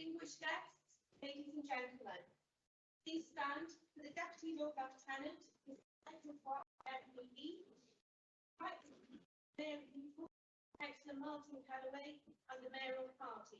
Distinguished guests, ladies and gentlemen, please stand for the Deputy Lord Lieutenant, His MEE, Mayor Councillor Martin Callaway and the mayoral party.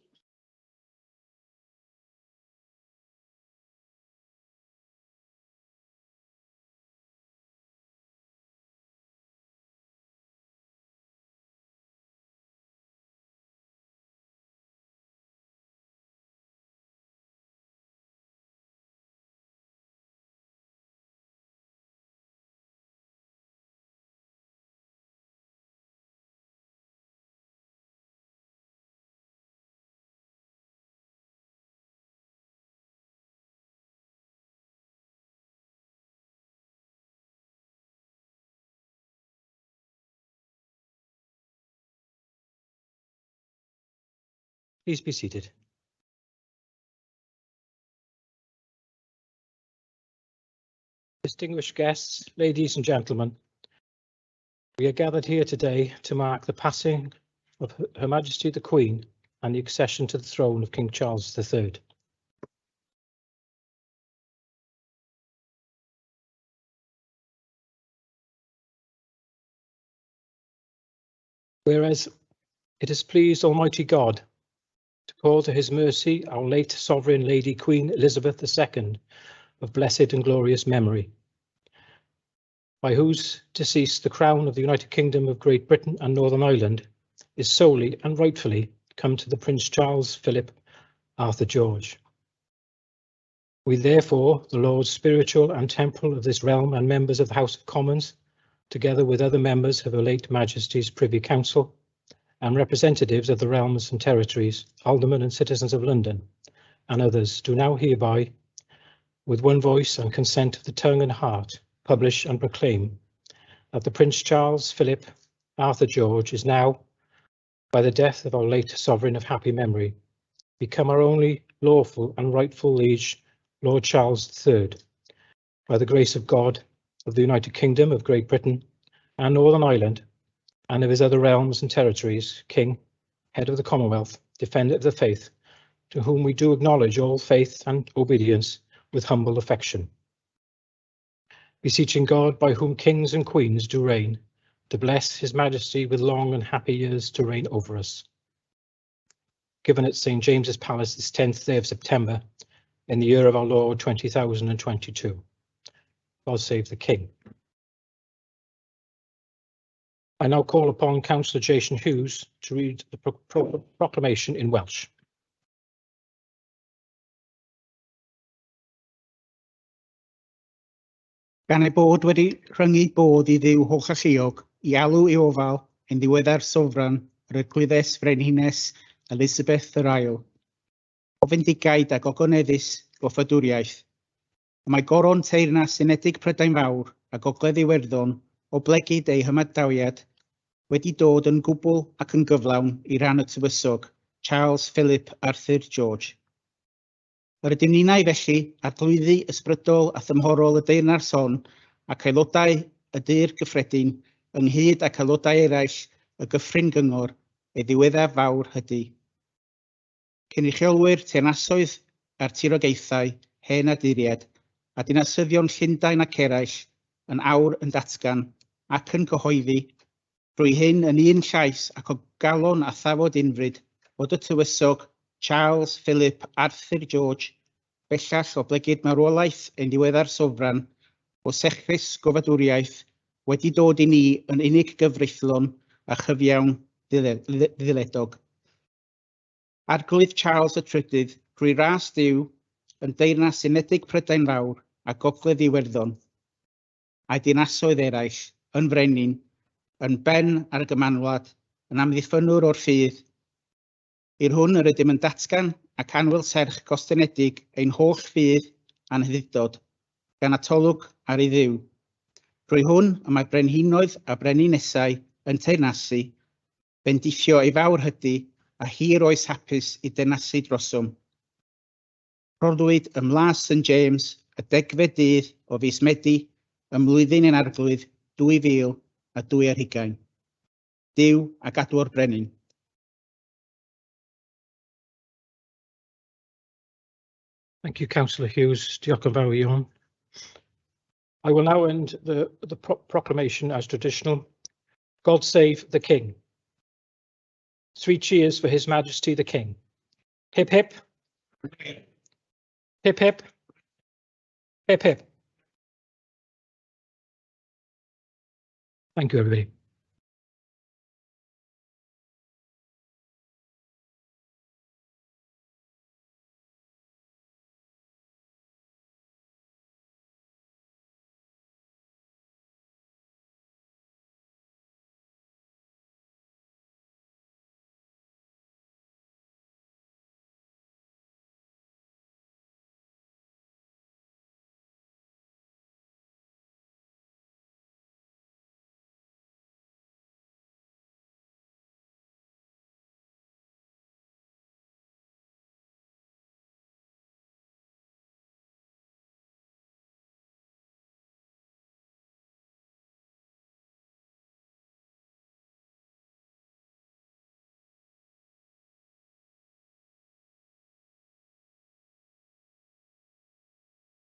Please be seated. Distinguished guests, ladies and gentlemen, we are gathered here today to mark the passing of Her Majesty the Queen and the accession to the throne of King Charles III. Whereas it has pleased Almighty God to call to his mercy our late Sovereign Lady Queen Elizabeth II of blessed and glorious memory, by whose decease the crown of the United Kingdom of Great Britain and Northern Ireland is solely and rightfully come to the Prince Charles Philip Arthur George. We therefore, the Lords spiritual and temporal of this realm and members of the House of Commons, together with other members of Her late Majesty's Privy Council and representatives of the realms and territories, aldermen and citizens of London, and others, do now hereby, with one voice and consent of the tongue and heart, publish and proclaim that the Prince Charles Philip Arthur George is now, by the death of our late sovereign of happy memory, become our only lawful and rightful liege, Lord Charles III, by the grace of God, of the United Kingdom of Great Britain and Northern Ireland, and of his other realms and territories, King, head of the Commonwealth, defender of the faith, to whom we do acknowledge all faith and obedience with humble affection. Beseeching God, by whom kings and queens do reign, to bless his majesty with long and happy years to reign over us. Given at St. James's Palace this 10th day of September, in the year of our Lord 2022. God save the King. I now call upon Councillor Jason Hughes to read the pro pro proclamation in Welsh. Gan ei bod wedi rhyngu bodd i Dduw hollalluog i alw ei ofal yn ddiweddar sofran yr Arglwyddes Frenhines Elizabeth yr Ail, o fendigaid a gogoneddus goffadwriaeth, Y mae goron Teyrnas Unedig Prydain Fawr a Gogledd Iwerddon oblegid ei hymadawiad wedi dod yn gwbl ac yn gyflawn i ran y Tywysog Charles Philip Arthur George. Yr ydym ninnau felly, arglwyddi ysbrydol a thymhorol y deyrnas hon ac aelodau y Dŷ'r Gyffredin, ynghyd ac aelodau eraill y Gyffrin Gyngor, ei ddiweddaf fawr hydy. Cynrychiolwyr teyrnasoedd a'r tirogaethau, hen adeiriad, a dinasyddion Llundain ac eraill, yn awr yn datgan, ac yn cyhoeddi, drwy hyn yn un llais ac o galon a thafod unfryd, fod y Tywysog Charles Philip Arthur George bellach oblegid marwolaeth ein diweddar sofran o sechrus gofadwriaeth wedi dod i ni yn unig gyfreithlon a chyfiawn ddiledog. Arglwydd Charles y Trydydd, drwy ras Duw, yn Deyrnas Unedig Prydain Fawr a Gogledd Iwerddon, a'i dinasoedd eraill, yn frenin, yn ben ar y Gymanwlad, yn amddiffynnwr o'r ffydd, i'r hwn yr ydym yn datgan ac annwyl serch gostynedig ein holl ffydd a'n hyddudod, gan atolwg ar ei Dduw. Drwy hwn y mae brenhinoedd a breninesau yn teyrnasu, bendithio ei fawr hydy a hir oes hapus i deyrnasu drosom. Rhoddwyd ym Mhlas St James y degfed dydd o fis Medi ym mlwyddyn ein Arglwydd 2022. Duw a gadwo'r Brenin. Thank you, Councillor Hughes. Diolch yn fawr iawn. I will now end the proclamation as traditional. God save the King. Three cheers for His Majesty the King. Hip hip. Hip hip. Hip hip. Thank you, everybody.